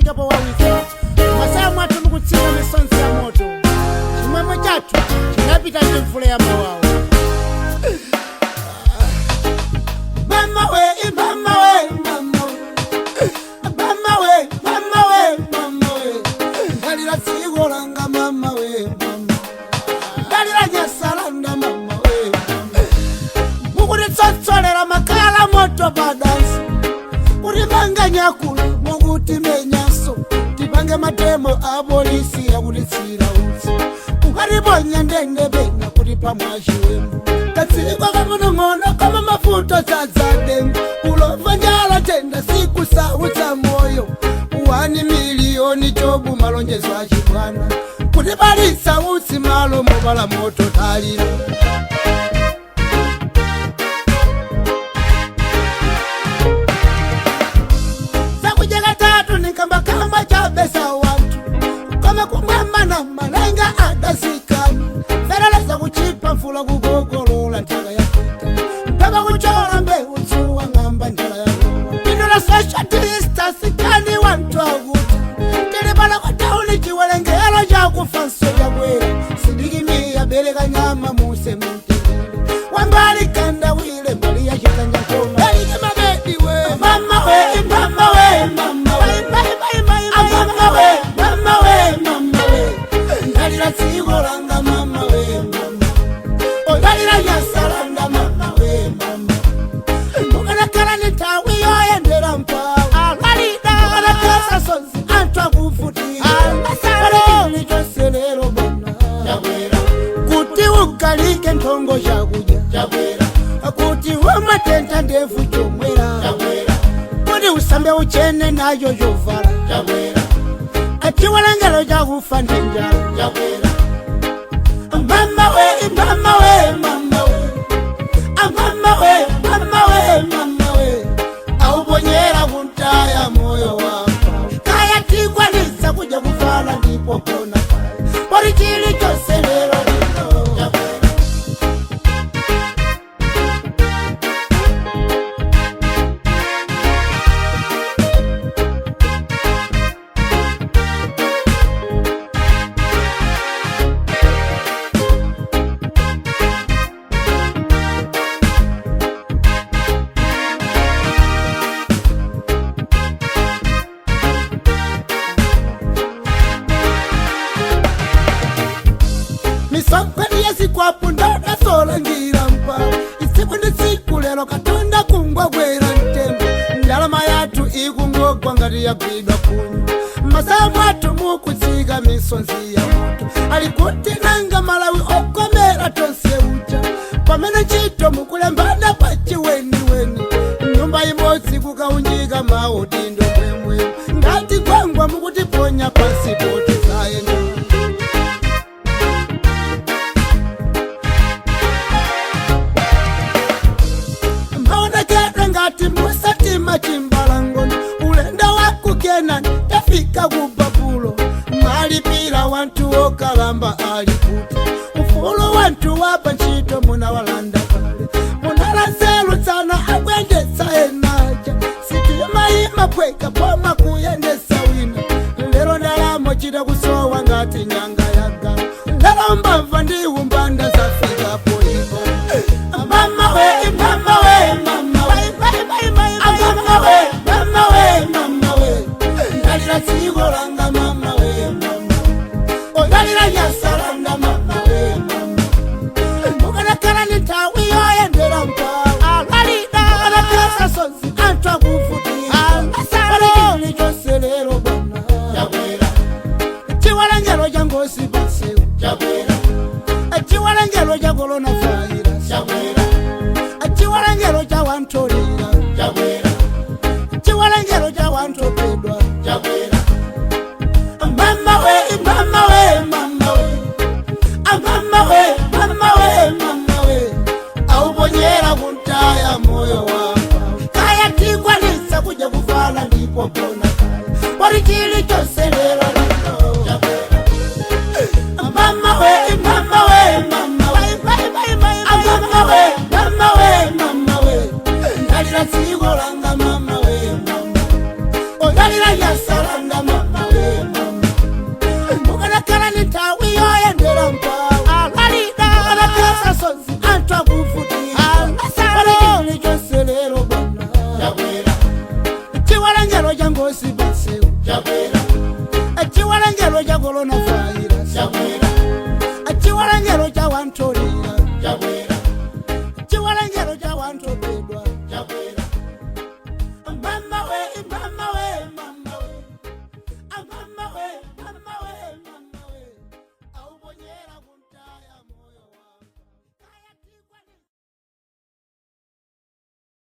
tafika powawitsa. Masaya mwathu mukutsika misonzi ya moto. Chimwemwe chathu chinapita ndi mvula ya mawawa. Mama we, mama we, mama we. Mama we, mama we, mama we. Ndalira dziko langa mama we, mama. Ndalira nyasalanda mama we, mama. Mukutitsotsolera makala moto padansi. Kutimanga nyakula mukuti menyaso. Tipange matemo a polisi yakutitsira utsi. Kukatiponya ndende pena kuti pamwachiwembu. Katsiko kakang'onong'ono kama mavuto dzadzadenga. Ulova njala tenda siku sautsa moyo. 1 miliyoni jobu malonjezo achibwana. Kuti palitsa utsi malo mopala moto talira. Zakudya katatu nikambakamba chabesa wanthu. Koma kumwamba na malenga adasikana. Fereleza kuchipa mvula kugogolola nthaka yapita. Mpaka kuchola mbewu tsuwa ng'amba njala yalowa. Pindula social distance kani wanthu akuti. Tili pano kwa tauni chiwerengero chakufa nso chakwera. Sidikimiya bereka nyama muse mutendere. Wambali kanda wile mbali ya chitanja koma. Berike mabedi we. Mama we, mama we, mama we. Mama we, mama we, mama we. Ndalira dziko langa mama we, mama. Ndalira nyasalanda mama we, mama. Mukanakhala ni nthawi yoyendera mpawu. Mukanakhala sonzi anthu akuvutika. Chilichonse lero bwana. Kuti ukalike nthongo chakudya. Kuti umatenta ndevu chomwera. Kuti usambe uchene nacho chovala. Achiwerengero chakufa ndi njala. Mama we, mama we, mama we. Mama we, mama we, mama we. Auponyera kuntaya moyo wapa. Kaya tikwanisa kuja kuvala ndipo pona paya. Pori chilichonse lero lino. Misonkhano yesikwapu ndadasolangira mpawu. Tsiku ndi tsiku lero katonda kungwagwera mtembo. Ndalama yathu ikungogwa ngati yagwidwa kunyu. Masaya mwathu mukutsika misonzi ya moto. Ali kuti nanga Malawi okomera tonse uja. Pamene ntchito mukulembana pa chiweniweni. Nyumba imodzi kukaunjika maudindo mwemwe. Ngati gwangwa mukutiponya pansi poti zayenda. Maonekedwe ngati musatima chimbalangono. Ulendo wa ku Kenani tafika ku Babulo. Malipira wanthu okalamba ali kuti. Ufulu wanthu wapa ntchito munawalanda kale. Munalazelutsana akuyendetsa enaja. Sitima imaphweka poma kuyendetsa wina. Lero ndalamo chita kusowa ngati nyanga ya galu. Lero mbamva ndi umbanda zafika poipa. Mama we, mama we, mama we. Mama we, mama we, mama we. Ndalira dziko langa mama we, mama. Ndalira nyasalanda mama we, mama. Mukanakhala ni nthawi yoyendera mpawu. Mukanakhala sonzi anthu akuvutika. Chilichonse lero bwana. Chiwerengero cha ngozi pansewu. Chiwerengero cha corona virus. Chiwerengero cha wantolera. Chiwerengero cha wantopedwa. Mama we, mama we, mama we. Mama we, mama we, mama we. Auponyera kuntaya moyo wapa. Kaya tikwanisa kuja kuvala ndipo pona kaya. Pori chilichonse lero lino. Mama we, mama we, mama we. Mama we, mama we, mama we. Ndalira dziko langa mama we, mama. Ndalira nyasalanda mama. Chilombo cha coronavirus. Chakwera.